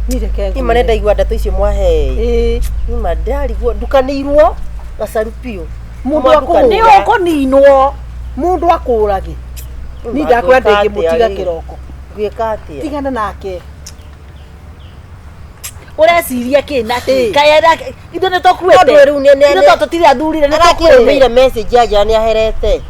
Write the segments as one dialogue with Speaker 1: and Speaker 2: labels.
Speaker 1: Niĩ reke
Speaker 2: Ima nĩ
Speaker 1: ngwĩre.
Speaker 2: ndaigua ndeto icio mwahe.
Speaker 1: Ĩĩ.
Speaker 2: Ima ndarigwo ndukanĩirwo gacaru biũ.
Speaker 1: Mũndũ
Speaker 2: Mwandukanĩra.
Speaker 1: akũhũra.
Speaker 3: Nĩ ũkũninwo.
Speaker 1: Mũndũ akũrage. Niĩ ndakwĩra ndĩngĩmũtiga kĩroko.
Speaker 2: Ngwĩka atĩa?
Speaker 1: Tigana nake.
Speaker 3: Ũreciria kĩ na kĩ?
Speaker 1: Ĩĩ.
Speaker 3: Kaĩ ithuĩ nĩ tũkuĩte?
Speaker 2: Tondũ rĩu nĩ-
Speaker 3: Ithuĩ to tũtirĩ athurire nĩ tũkuĩte.
Speaker 2: Arakĩrũmĩire message ya njĩra nĩ aherete.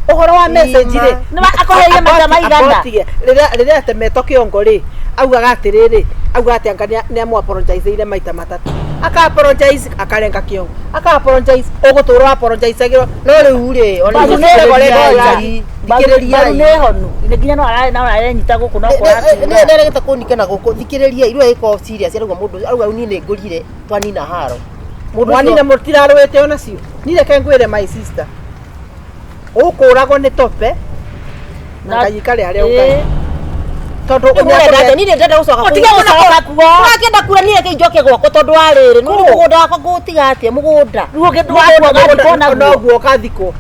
Speaker 1: Ũhoro wa message rĩ.
Speaker 3: Nĩ ma- akũheire maita maigana?
Speaker 1: Abotige. Rĩrĩa rĩrĩa atemetwo kĩongo rĩ, augaga atĩrĩrĩ, augaga atĩ anga nĩ amũ-apologize-ire maita matatũ. Aka apologize akarenga kĩongo. Aka apologize ũgũtũra apologize-agĩrwo.
Speaker 2: No rĩu rĩ, ona
Speaker 3: Mbaru
Speaker 2: inyuĩ
Speaker 3: nĩ
Speaker 2: thikĩrĩriai.
Speaker 3: Mbaru
Speaker 2: Thikĩrĩriai.
Speaker 3: nĩ honu. Nginya no arenyita gũkũ no kũratura.
Speaker 2: Nĩ nderegete kũnikana gũkũ thikĩrĩriai rĩu ĩkorwo serious arauga mũndũ arauga niĩ nĩ ngũrire twanina haro. Mũndũ
Speaker 1: Mwanina
Speaker 2: ũcio
Speaker 1: mũtirarũĩte onacio. Niĩ reke ngwĩre my sister. Ũkũragwo nĩ tope na
Speaker 3: Na-
Speaker 1: Ngai ikare harĩa
Speaker 3: Ĩĩ.
Speaker 1: ũngai. Tondũ
Speaker 2: Nĩ mũrenda atĩa? Niĩ ndĩrenda gũcoka kũu.
Speaker 3: Ũtige gũcoka kuo.
Speaker 2: Ũrakĩenda kura niĩ reke njoke gwakwa tondũ wa rĩrĩ nĩ mũgũnda wakwa ngũũtiga atĩa mũgũnda.
Speaker 3: Rĩu ũngĩ ũgathikwo naguo.
Speaker 1: Noguo ũkathikwo.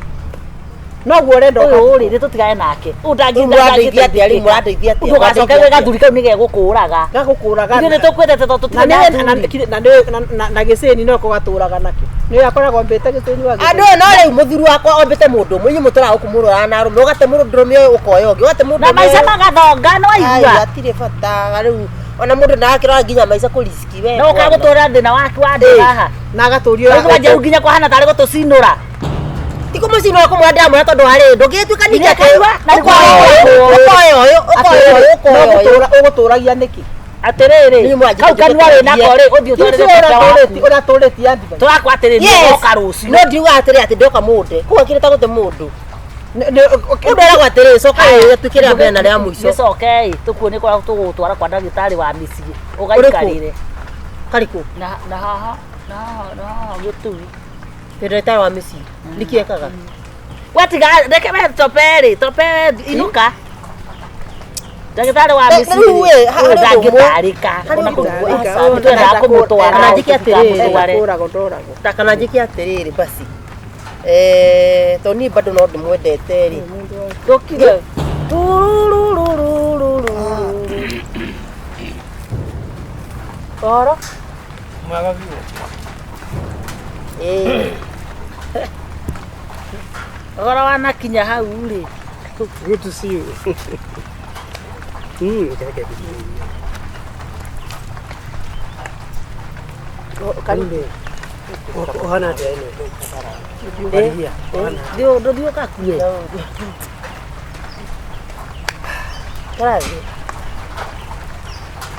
Speaker 1: Noguo ũrenda
Speaker 3: Ũyũ
Speaker 1: ũgathikwo.
Speaker 3: rĩ nĩ tũtigane nake. Ũyũ
Speaker 2: Rĩu mũrandeithia atĩa rĩu mũrandeithia atĩa?
Speaker 3: Ndũgacoke gwĩ gathuri kau nĩgegũkũraga.
Speaker 1: Gagũkũraga.
Speaker 3: Ithuĩ nĩ tũkwendete tondũ
Speaker 1: na
Speaker 3: tũtirĩ
Speaker 1: nĩ
Speaker 3: na
Speaker 1: na
Speaker 3: athuri.
Speaker 1: na nĩ na na gĩcĩni no gatũraga nakĩo nĩ akoragwo mbĩte gĩcĩni wa
Speaker 2: Andũ aya no rĩu mũthuri wakwa ombĩte mũndũ ũmwe inyuĩ mũtũraga gũkũ mũrũraga na arũme ũgate mũndũrũme ũyũ ũkoya ũngĩ ũgate mũndũ
Speaker 3: Na maica magathonga nĩ
Speaker 2: Ai,
Speaker 3: waigua.
Speaker 2: hatirĩ bata rĩu ona mũndũ ndarakĩrora nginya maica kũriski we
Speaker 3: Na ũkagũtũrĩra thĩna waku wa andũ haha.
Speaker 1: na agatũrio
Speaker 3: Waigua njau nginya kwahana tarĩ gũtũcinũra.
Speaker 2: ti kũmũcinũra kũmwĩra ndamwĩra tondũ wa rĩrĩ ndũngĩgĩtuĩka ningĩ
Speaker 3: Nginya
Speaker 2: atĩ
Speaker 3: kaigua, na nĩguo
Speaker 2: ũkoya ũyũ ũkoya ũyũ ũkoya ũyũ ũkoya ũyũ
Speaker 1: ũgũtũragia nĩkĩ
Speaker 3: Atĩrĩrĩ,
Speaker 2: Niĩ mwanjĩte
Speaker 3: kau kanua wĩ nako rĩ, ũthiĩ ũtwarĩre tope waku.
Speaker 1: ũratũrĩtie advice
Speaker 3: Tũrakwa atĩrĩrĩ,
Speaker 2: Yes.
Speaker 3: nĩũgoka rũciũ.
Speaker 2: no ndiuga atĩrĩ atĩ ndoka mũndũ kũu akĩrĩ ta gũte mũndũ
Speaker 1: Nĩ- nĩ-
Speaker 2: mũndũ eragwo atĩrĩrĩ coka rĩrĩ tuĩke rĩa mbere na rĩa mũico
Speaker 3: Gĩcoke ĩ, tũkuo nĩ kũrĩa tũgũgũtwara kwa ndagĩtarĩ wa mĩciĩ ũgaikarĩre.
Speaker 2: karĩkũ
Speaker 3: Na na haha na haha na haha gĩtui.
Speaker 2: ndagĩtarĩ wa mĩciĩ nĩkĩ ekaga
Speaker 3: Watiga reke we tope rĩ, tope inũka. Ndagĩtarĩ wa
Speaker 2: Eh,
Speaker 3: mĩciĩ
Speaker 2: rĩu
Speaker 3: rĩ,
Speaker 2: ĩ,
Speaker 3: ũyũ
Speaker 2: harĩ ũndũ ũmwe.
Speaker 3: ndangĩtarĩka.
Speaker 2: Harĩ
Speaker 3: Ona
Speaker 2: ũndũ ũmwe,
Speaker 3: kũmũ-
Speaker 2: aca,
Speaker 3: Nĩ twendaga kũmũtwara.
Speaker 2: Kana njĩke atĩrĩrĩ.
Speaker 3: tũtikamũtware.
Speaker 1: Ndũragwo ndũragwo
Speaker 2: ta kana njĩke atĩrĩrĩ basi Eh, tondũ niĩ bado no ndĩmwendete rĩ
Speaker 3: Ndũkire.
Speaker 2: Turururururu.
Speaker 3: Ũhoro?
Speaker 4: Mwega biũ.
Speaker 2: Ĩĩ.
Speaker 3: Ũhoro wanakinya hau rĩ.
Speaker 4: Good to see you. Reke ndĩcirie.
Speaker 2: Karibu.
Speaker 4: Ũhana atĩa ĩno? Warihia, ũhana.
Speaker 3: Thiĩ ndũthiĩ ũgakue.
Speaker 2: Kũrathiĩ.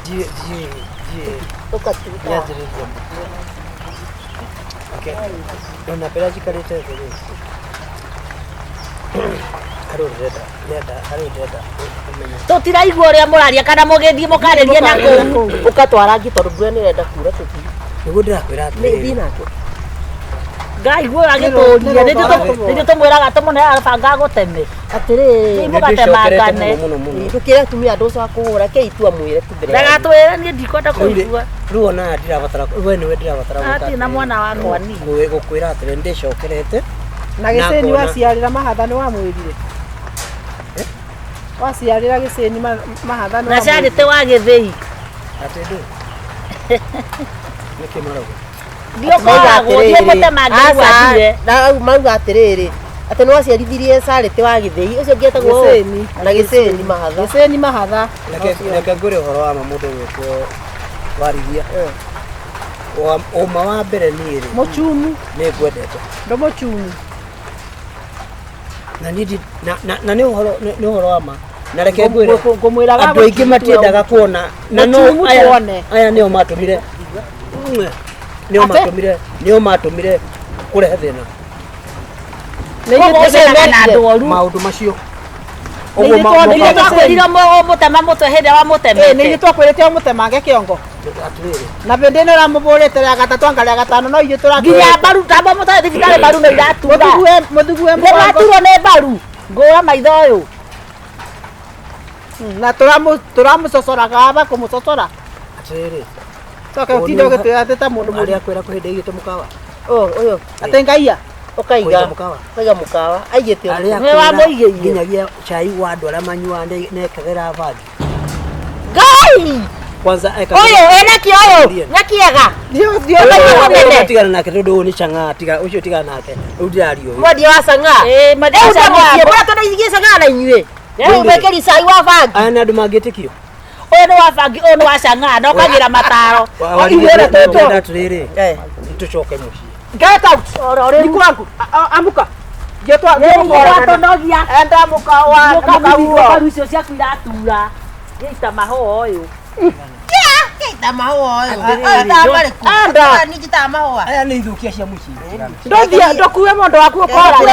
Speaker 4: Thiĩ, thiĩ, thiĩ.
Speaker 2: Ũkatuta.
Speaker 4: Nĩanjĩrĩria. Okay. Ona mbere njikarĩte thĩ rĩ. Harĩ ũndũ ndĩrenda, ndĩrenda, harĩ ũndũ ndĩrenda ũmenye.
Speaker 3: Tũtiraigua ũrĩa mũraria kana mũgĩthiĩ mũkarĩrie na kũu.
Speaker 2: Ũkatwara ngi tondũ mbura nĩ ĩrenda kura tũthiĩ.
Speaker 4: Nĩguo ndĩrakwĩra
Speaker 2: Nĩ
Speaker 4: atĩrĩrĩ.
Speaker 2: thiĩ nake.
Speaker 3: Ngaigua agĩtũria nĩ tũmwĩraga tũmũneaga banga agũteme.
Speaker 2: Atĩrĩrĩ.
Speaker 3: Thiĩ mũgatemangane.
Speaker 4: Nĩndĩcokerete mũno mũno mũno.
Speaker 2: Ndũkĩre atumia andũ ũcoka kũhũra ke itua mwĩre tu mbere. yanyu.
Speaker 3: Ndagatwĩre niĩ ndikwenda
Speaker 4: Rĩu rĩ-
Speaker 3: kũigua.
Speaker 4: Rĩu ona ndirabatara, we nĩwe ndirabatara gwĩka
Speaker 3: Atĩ na
Speaker 4: atĩrĩrĩ.
Speaker 3: mwana wakwa niĩ.
Speaker 4: Gũkwĩra atĩrĩrĩ nĩndĩcokerete.
Speaker 1: na gĩcĩni
Speaker 4: ngona-
Speaker 1: waciarĩra mahatha nĩ wamwĩrire waciarĩra gĩcĩni mahatha nĩ
Speaker 3: Na
Speaker 1: wamwĩrire
Speaker 3: carĩte wa gĩthĩi.
Speaker 4: Atĩ ndũ. Nĩkĩ marauga?
Speaker 3: Ndiũkoragwo thiĩ mũtemange rĩu athire.
Speaker 2: Aca, mauga atĩrĩrĩ atĩ nĩ waciarithirie Sarĩtĩ wa gĩthĩi ũcio ũngĩ etagwo ũũ?
Speaker 1: Gĩcĩni.
Speaker 2: na gĩcĩni mahatha
Speaker 1: gĩcĩni mahatha
Speaker 4: Reke ngwĩre ũhoro wa ma mũndũ ũgwĩtwo warithia. Ũma wa mbere niĩ rĩ,
Speaker 1: mũchumu
Speaker 4: nĩ ngwendete.
Speaker 1: ndũmũchumu
Speaker 4: Na niĩ na nĩ ũhoro nĩ ũhoro wa ma. Na reke ngwĩre
Speaker 1: ngũmwĩraga
Speaker 4: andũ aingĩ matiendaga kuona na no
Speaker 1: Mũchumu
Speaker 4: aya
Speaker 1: tuone.
Speaker 4: aya nĩo matũmire nĩo
Speaker 1: Ate?
Speaker 4: matũmire nĩo matũmire kũrehe thĩna
Speaker 3: Koguo ũceraga na andũ oru.
Speaker 4: maũndũ macio
Speaker 1: Nĩ ithuĩ
Speaker 4: Ũguo
Speaker 1: twonire
Speaker 3: Nĩ twakwĩrire ũmũtema mũtwe hĩndĩ ĩrĩa
Speaker 1: nĩ
Speaker 3: wamũtemete.
Speaker 1: ithuĩ twakwĩrĩte ũmũtemange kĩongo
Speaker 4: atĩrĩrĩ
Speaker 1: na bĩndĩ ĩno ũramũbũrĩte rĩa gatatũ anga rĩa gatano no ithuĩ tũrakwĩrĩte
Speaker 3: Nginya mbaru tamba mũtware thibitarĩ mbaru nĩ iratura.
Speaker 1: mũthugue mũthugue
Speaker 3: Nĩ waturwo nĩ mbaru. Ngũra maitho ũyũ.
Speaker 1: Na tũramũcocoraga aba kũmũcocora
Speaker 4: atĩrĩrĩ
Speaker 1: coke ũtinde ũgĩtwĩra atĩ ta mũndũ
Speaker 4: arĩa
Speaker 1: mũrimũ
Speaker 4: akwĩra kwĩ hĩndĩ aigĩte mũkawa
Speaker 2: Ũyũ ũyũ
Speaker 1: atĩ ngaia
Speaker 2: ũkaiga
Speaker 4: Kũiga mũkawa.
Speaker 2: ũkaiga mũkawa aigĩte
Speaker 4: arĩa
Speaker 3: Nĩ wamũigĩire.
Speaker 4: nginyagia cai wa andũ arĩa manyuaga nekagĩra bangi
Speaker 2: Ngai
Speaker 4: Kwanza eka.
Speaker 3: Ũyũ ena kĩ ũyũ? Na kĩega.
Speaker 1: Ndio ndio.
Speaker 3: Ũyũ
Speaker 4: Tigana nake tondu ũyũ nĩ chang'aa, tiga ũcio tigana nake. Rĩu ndĩraria ũyũ.
Speaker 2: Mwendia wa cang'aa.
Speaker 3: Ĩĩ, mwendia wa
Speaker 2: Rĩu
Speaker 3: cang'aa.
Speaker 2: ndamũciĩ bora tondũ cang'aa na inyuĩ. Rĩu mwĩkĩri cai wa bangi.
Speaker 4: Aya nĩ andũ mangĩtĩkio.
Speaker 3: Ũyũ nĩ wa bangi, ũyũ nĩ wa cang'aa na ũkagĩra mataro.
Speaker 1: Ithuĩ tũtũ.
Speaker 4: Atĩrĩrĩ,
Speaker 2: Eh.
Speaker 4: tũcoke mũciĩ.
Speaker 1: Get out. Ni kwangu. Amuka. Ndio twa
Speaker 3: Ũratũnogia.
Speaker 1: Enda muka wa muka huo.
Speaker 3: Ũkaru icio ciaku iratura. Gĩita mahũa ũyũ.
Speaker 2: Ngĩita mahũa ũyũ. Ata marĩkũ?
Speaker 1: Anda.
Speaker 2: Niĩ njitaga mahũa.
Speaker 4: Aya nĩ ithũkia cia mũciĩ. Tigana.
Speaker 1: Ndothia ndokue mondo waku ukorage.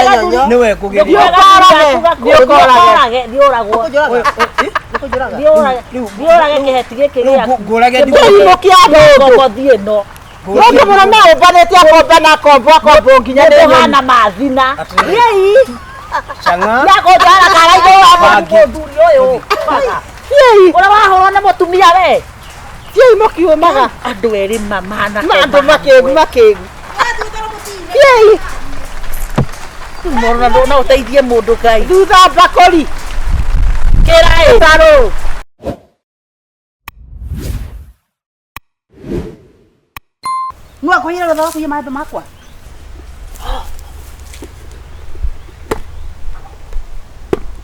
Speaker 4: Nĩwe ngũgĩria.
Speaker 1: Ndio ũkorage.
Speaker 3: Thiĩ ũkorage, thiĩ ũragwo.
Speaker 2: Nĩkũnjũraga.
Speaker 3: Thiĩ ũrage, thiĩ ũrage kĩheti gĩkĩ
Speaker 4: Rĩu
Speaker 3: gĩaku.
Speaker 4: ngũrage
Speaker 1: Kĩrimũ kĩa mũndũ.
Speaker 3: Ngoko thiĩ ĩno.
Speaker 1: Mũndũ mũrũme ũmbanĩte akomba na akombo akombo nginya nĩ nyoni.
Speaker 3: Ũhana mathina.
Speaker 4: Atĩrĩrĩ.
Speaker 3: Yei.
Speaker 4: Chang'aa.
Speaker 3: Yakũndwara kara igũrũ wa
Speaker 4: Bangi.
Speaker 3: mũthuri ũyũ.
Speaker 1: Thiĩi,
Speaker 3: Ũrĩa wahũrwo nĩ mũtumia we.
Speaker 1: thiĩi mũkiumaga.
Speaker 3: Andũ erĩ mamana.
Speaker 1: Ma andũ makĩgu makĩgu. Thiĩi
Speaker 3: Mũndũ no ũteithie mũndũ Ngai.
Speaker 1: thutha mbakũri.
Speaker 3: Kĩra ĩ.
Speaker 1: Tarũ.
Speaker 3: No akwĩra rũtha wa kũiya maembe makwa.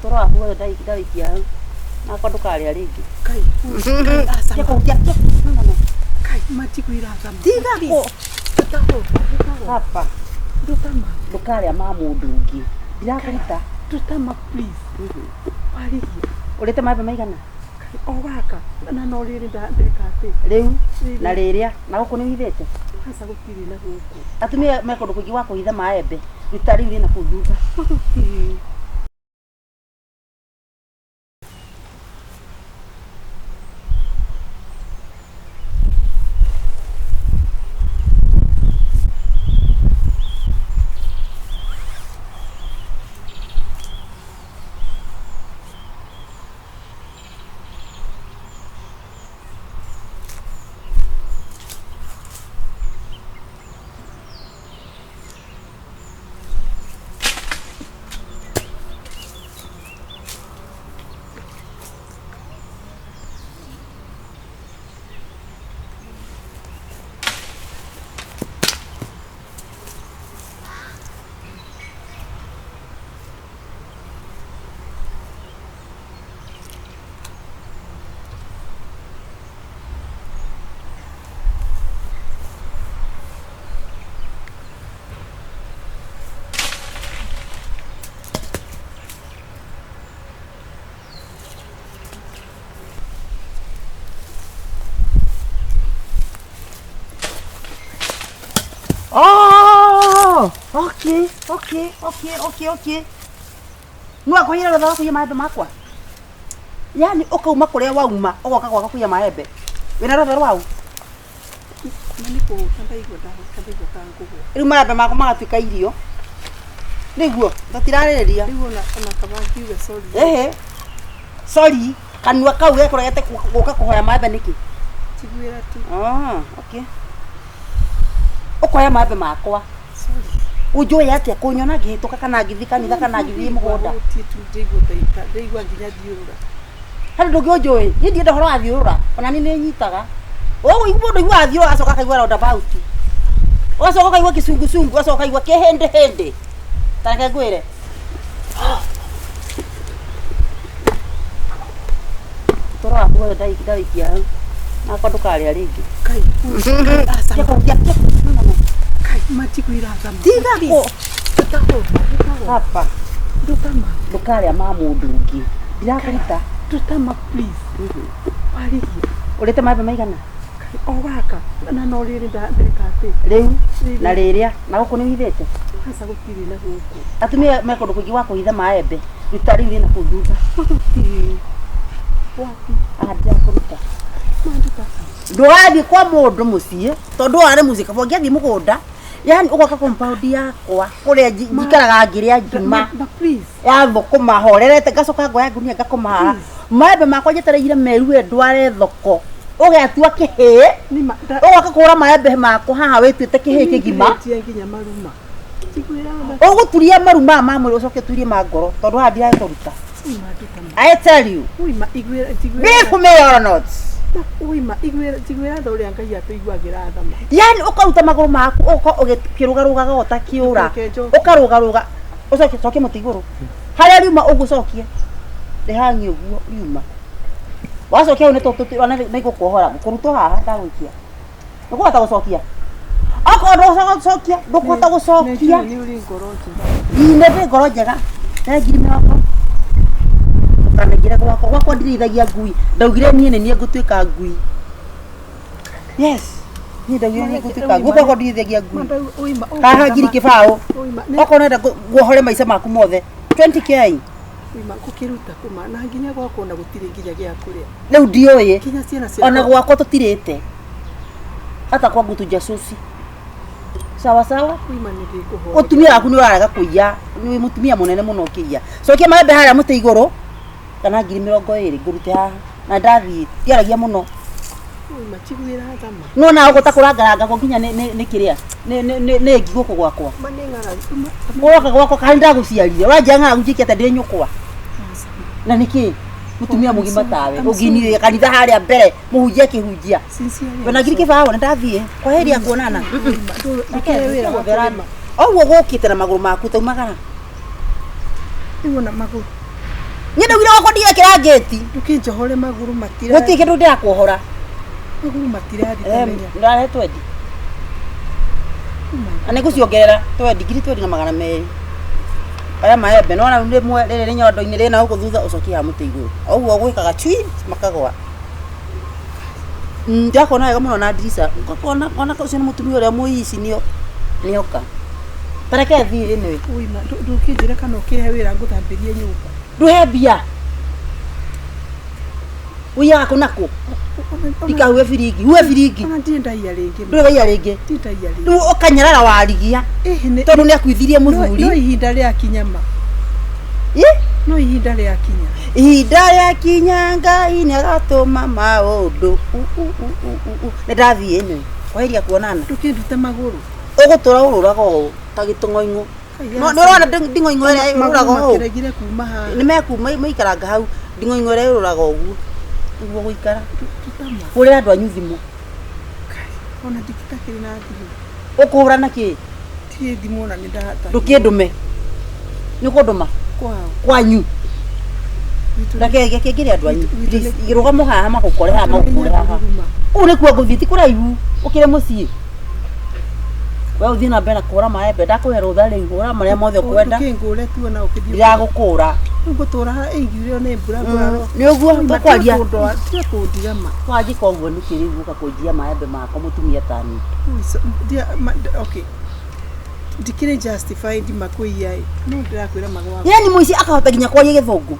Speaker 3: Toro waku wothe ndawĩikia hau. Nakwa ndũkarĩa rĩngĩ. Tiga kũhutia. No, no, no. Tiga kũ. Hapa. Ndũkarĩa ma mũndũ ũngĩ. Ndirakũruta.
Speaker 1: Tutama please. Warĩhia.
Speaker 3: Ũrĩte maembe maigana?
Speaker 1: O gaka na no rĩrĩ ndeka atĩ.
Speaker 3: Rĩu na rĩrĩa na gũkũ nĩ ũhithĩte.
Speaker 1: Aca gũtirĩ na gũkũ.
Speaker 3: Atumia me kũndũ kũingĩ gwa kũhitha maembe. Ruta rĩu rĩna kũu thutha.
Speaker 1: Gũtirĩ.
Speaker 3: Oh, okay, okay, okay, okay, okay. No akwĩra rũtha wa kũiya maembe makwa. Yaani ũkauma kũrĩa wauma ũgoka gwakwa kũiya maembe. Wĩna rũtha rwau.
Speaker 1: Na nĩ kũhũta ndaigua ndahũta ndaigua ta ngũgwa.
Speaker 3: Rĩu maembe makwa magatuĩka irio. Nĩguo, tũtirarĩrĩria.
Speaker 1: Rĩu ona kaba ngiuge sorry.
Speaker 3: Ehe. Sorry, kanua kau gekũregete gũka kũhoya maembe nĩkĩ?
Speaker 1: Njiguĩra tu.
Speaker 3: Ah, okay. Ũkoya maembe makwa.
Speaker 1: Sorry.
Speaker 3: Ũnjũĩ atĩa kũnyona ngĩhĩtũka kana ngĩthiĩ kanitha kana ngĩthiĩ mũgũnda?
Speaker 1: Gũtirĩ tu ndaigua ndaigua nginya thiũrũra.
Speaker 3: Harĩ ndũngĩ ũnjũĩ niĩ ndienda ũhoro wa thiũrũra ona niĩ nĩ nyitaga ũguo mũndũ aiguaga thiũrũra agacoka akaigua roundabout ũgacoka ũkaigua kĩcungucungu ũgacoka ũkaigua kĩhĩndĩ hĩndĩ ta reke ngwĩre Toro waku wothe ndawĩikia hau nakwa ndũkarĩa rĩngĩ.
Speaker 1: Kai.
Speaker 3: Tiga kũhutia. No, no, no.
Speaker 1: Kai matigwĩra
Speaker 3: Tiga kũ. Hapa.
Speaker 1: Ndutama.
Speaker 3: Ndũkarĩa ma mũndũ ũngĩ. Ndirakũruta.
Speaker 1: Ndutama please. Warĩhia.
Speaker 3: Ũrĩte maembe maigana?
Speaker 1: O gaka na no rĩrĩ ndeka atĩ.
Speaker 3: Rĩu na rĩrĩa na gũkũ nĩ ũhithĩte.
Speaker 1: Aca gũtirĩ na gũkũ.
Speaker 3: Atumia me kũndũ kũingĩ gwa kũhitha maembe. Ruta rĩu rĩna kũu thutha.
Speaker 1: Gũtirĩ. Wapi?
Speaker 3: Ah, ndirakũruta.
Speaker 1: Ma nduta.
Speaker 3: Ndũgathiĩ kwa mũndũ mũciĩ tondũ warĩ mũciĩ kaba ũngĩathiĩ mũgũnda yani ũgoka compound yakwa kũrĩa njikaraga ngĩrĩa ngima
Speaker 1: Ma please.
Speaker 3: ya thũkũma horerete ngacoka ngoya ngunia ngakoma haha maembe makwa njetereire merue ndware thoko ũgetua kĩhĩĩ
Speaker 1: Nĩ ma
Speaker 3: ũgoka kũhũra maembe makwa haha wĩtuĩte kĩhĩĩ kĩgima
Speaker 1: Ndirĩtie nginya maruma. Njiguĩra
Speaker 3: ũgũturia maru maya ma mwĩrĩ ũcoke ũturie ma ngoro tondũ haha ndiragĩkũruta
Speaker 1: Ma nduta.
Speaker 3: I tell you
Speaker 1: Ui ma iguĩra njiguĩra.
Speaker 3: believe me or not
Speaker 1: Uima iguĩra njiguĩra tha ũrĩa Ngai atũiguagĩra tha ma.
Speaker 3: Yani ũkaruta magũrũ maku ũka ũkĩrũgarũgaga o ta kĩũra.
Speaker 1: Reke njoke.
Speaker 3: Ũkarũgarũga ũcokie cokie mũtĩ igũrũ harĩa riuma ũguo cokie rĩhangi ũguo riuma wacokia hau nĩ gũkuohora ngũkũrutwo haha ndagũikia ndũkũhota gũcokia okorwo ndũgũcokia ndũkũhota gũcokia.
Speaker 1: Nĩ ũrĩ ngoro njega.
Speaker 3: Ine ndĩ ngoro njega ne 20,000 ndũkanaingĩre gwakwa gwakwa ndirĩithagia ngui ndaugire niĩ nĩ niĩ ngũtuĩka ngui yes niĩ ndaugire niĩ ngũtuĩka ngui gwakwa ndirĩithagia ngui.
Speaker 1: Manda uima
Speaker 3: Haha 20,000.
Speaker 1: Uima
Speaker 3: Okorwo nenda nguohore maica maku mothe 20K.
Speaker 1: Uima ngũkĩruta kũma na nginya gwakwa ona gũtirĩ nginya gĩa kũrĩa.
Speaker 3: Rĩu ndiũĩ.
Speaker 1: Nginya ciana ciakwa.
Speaker 3: Ona gwakwa tũtirĩte hata kwangu tujasusi sawa sawa.
Speaker 1: Uima nĩ ndĩkũhoya.
Speaker 3: Mũtumia waku nĩ ũrarega kũiya nĩ mũtumia mũnene mũno ũkĩiya cokia maembe harĩa mũtĩ igũrũ kana 20,000 ngũrute haha na ndathiĩ ndiaragia mũno.
Speaker 1: Uima njiguĩra tha ma.
Speaker 3: Nona ũguo ta kũrangarangagwo nginya nĩ kĩrĩa nĩ ngi gũkũ gwakwa.
Speaker 1: Ma nĩ ng'aragu.
Speaker 3: Gwoka gwakwa kaĩ ndagũciarire ũranjia ng'aragu njĩke atĩa ndĩ nyũkwa na nĩkĩ mũtumia mũgima tawe ũnginire kanitha harĩa mbere mũhunjia akĩhunjia
Speaker 1: Sincerely.
Speaker 3: wena 20,000 nĩ ndathiĩ kwa heri ya kuonana.
Speaker 1: Ndũkĩre wĩra wa kũrĩma.
Speaker 3: Ũguo gũkĩte na magũrũ maku taumagara.
Speaker 1: Rĩu ona magũrũ.
Speaker 3: Niĩ ndaugire gwakwa ndigekĩra ngĩti.
Speaker 1: Ndũkĩnjohore magũrũ matira.
Speaker 3: Gũtirĩ kĩndũ ndĩrakuohora.
Speaker 1: Magũrũ matirathi menya.
Speaker 3: Ndĩrarehe twendi na nĩngũciongerera twendi 20,200 aya maembe nona rĩmwe rĩrĩ rĩ nyondo-inĩ rĩna gũkũ thutha ũcokie haha mũtĩ igũrũ ũguo gwĩkaga cui makagwa. Ndĩrakuona wega mũno na ndirica ngakona ona ũcio nĩ mũtumia ũrĩa mũici nĩoka tareke thiĩ anyway.
Speaker 1: Uima ndũkĩnjĩra kana ũkĩhe wĩra ngũthambĩrie nyũmba.
Speaker 3: Ndũhe mbia ũiyaga kũ na kũ ndikahuhe biringi huhe biringi.
Speaker 1: Ona ndirĩ ndaiya rĩngĩ.
Speaker 3: Ndũrĩ waiya rĩngĩ.
Speaker 1: Ndirĩ ndaiya rĩngĩ.
Speaker 3: Rĩu ũkanyarara warigia
Speaker 1: Ĩhĩ nĩ
Speaker 3: tondũ nĩ akuithirie
Speaker 1: no
Speaker 3: mũthuri.
Speaker 1: ihinda rĩakinya ma.
Speaker 3: Ĩ?
Speaker 1: No ihinda rĩakinya.
Speaker 3: Ihinda rĩakinya Ngai nĩ agatũma maũndũ. U, u, u, u, u, u. Nĩ ndathiĩ ĩno kwaheria kuonana.
Speaker 1: Ndũkĩndute magũrũ.
Speaker 3: Ũgũtũra ũrũraga ũũ ta gĩtũng'oing'o. Nĩ ũrona nding'oing'o ĩrĩa
Speaker 1: Magũrũ
Speaker 3: ĩrũraga ũũ
Speaker 1: makĩregire kuma haha.
Speaker 3: Nĩ mekuma maikaranga hau nding'oing'o ĩrĩa ĩrũraga ũguo nĩguo gũikara.
Speaker 1: Tuta ma.
Speaker 3: Hũrĩra andũ anyu thimũ.
Speaker 1: Ona nditakĩrĩ na thimũ.
Speaker 3: Ũkũhũra na kĩ?
Speaker 1: Ndirĩ thimũ ona nĩ ndahata.
Speaker 3: Ndũkĩndũme nĩ ũkũndũma.
Speaker 1: Kwao.
Speaker 3: Kwanyu.
Speaker 1: Gwitũ nĩ-
Speaker 3: Reke ngĩre andũ anyu.
Speaker 1: Gwitũ nĩ-
Speaker 3: Please, rũgamo haha magũkore haha magũkore haha.
Speaker 1: Ruruma.
Speaker 3: Ũũ nĩkuo ngũthiĩ ti kũraihu ũkĩre mũciĩ we ũthiĩ na mbere na kũhũra maembe ndakũhe rũtha rĩu hũra marĩa mothe ũkwenda.
Speaker 1: Ndũkĩngũre tu ona ũkĩthiĩ.
Speaker 3: Ndiragũkũra.
Speaker 1: Rĩu ngũtũra haha ĩngiurio nĩ mbura ngũraro.
Speaker 3: Nĩ ũguo tũkwaria.
Speaker 1: Tiga kũndiga ma.
Speaker 3: Wanjĩka ũguo nĩkĩ rĩu ũka kũnjia maembe makwa mũtumia tani.
Speaker 1: Ui, okay. Ndikĩrĩ justified makũiya ĩ. No ndĩrakwĩra magwa.
Speaker 3: Yani mũici akahota nginya kwaria gĩthũngũ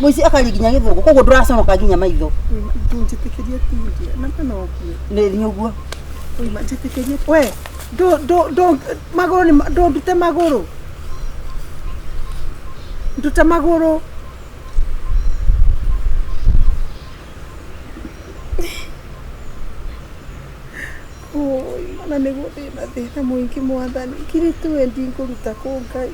Speaker 3: mũici akaria nginya gĩthũngũ koguo ndũraconoka nginya maitho.
Speaker 1: Ndũnjĩtĩkĩrie tu ndia. Na no ngue.
Speaker 3: Nĩ ũguo.
Speaker 1: Uima njĩtĩkĩrie. We ndũ ndũ ndũ magũrũ nĩ ndũndute magũrũ. Nduta magũrũ. Oi, mana nĩguo ndĩna thĩna mũingĩ mwathani 20,000 ngũruta kũ Ngai.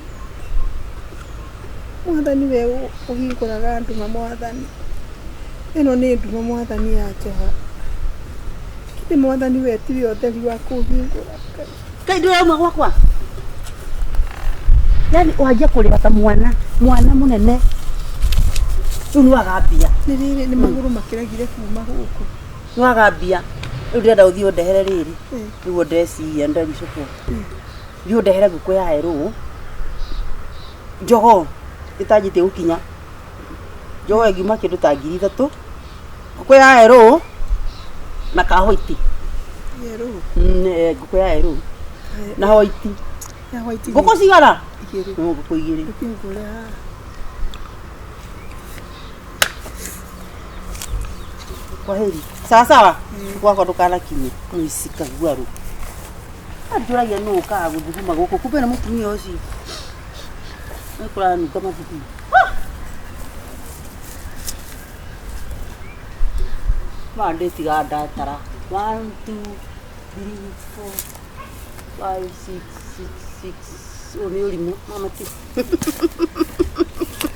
Speaker 1: Mwathani we ũhingũraga nduma mwathani. Ĩno nĩ nduma mwathani ya njoha. Githĩ mwathani we tiwe ũtheri wa kũhingũra Ngai.
Speaker 3: Ngai ndũrauma gwakwa yani wanjia kũrĩra ta mwana mwana mũnene rĩu nĩ waga mbia.
Speaker 1: Nĩ rĩrĩ nĩ magũrũ makĩregire kuma gũkũ.
Speaker 3: Nĩ waga mbia rĩu ndĩrenda ũthiĩ ũndehere rĩrĩ. Nĩguo ndeciria ndaricũkwo thiĩ ũndehere ngũkũ ya erũ njogoo ĩtanjĩtie gũkinya njogoo ĩngiuma kĩndũ ta 3,000 ngũkũ ya erũ na ka white.
Speaker 1: Yerũ.
Speaker 3: Ngũkũ ya erũ na white.
Speaker 1: Ya white.
Speaker 3: Ngũkũ cigana?
Speaker 1: Igĩrĩ.
Speaker 3: No ngũkũ igĩrĩ.
Speaker 1: Ndũkĩngũre haha.
Speaker 3: Kwa heri sawa sawa gwakwa ndũkanakinye mũici kaguarũ anjũragia nũ ũkaga gũthuguma gũkũ kumbe nĩ mũtumia ũcio nĩ kũranunga mathugumo. Ma ndĩtigaga ndatara 1 2 3 4 5 6 6 6 ũyũ nĩ ũrimũ mama ti.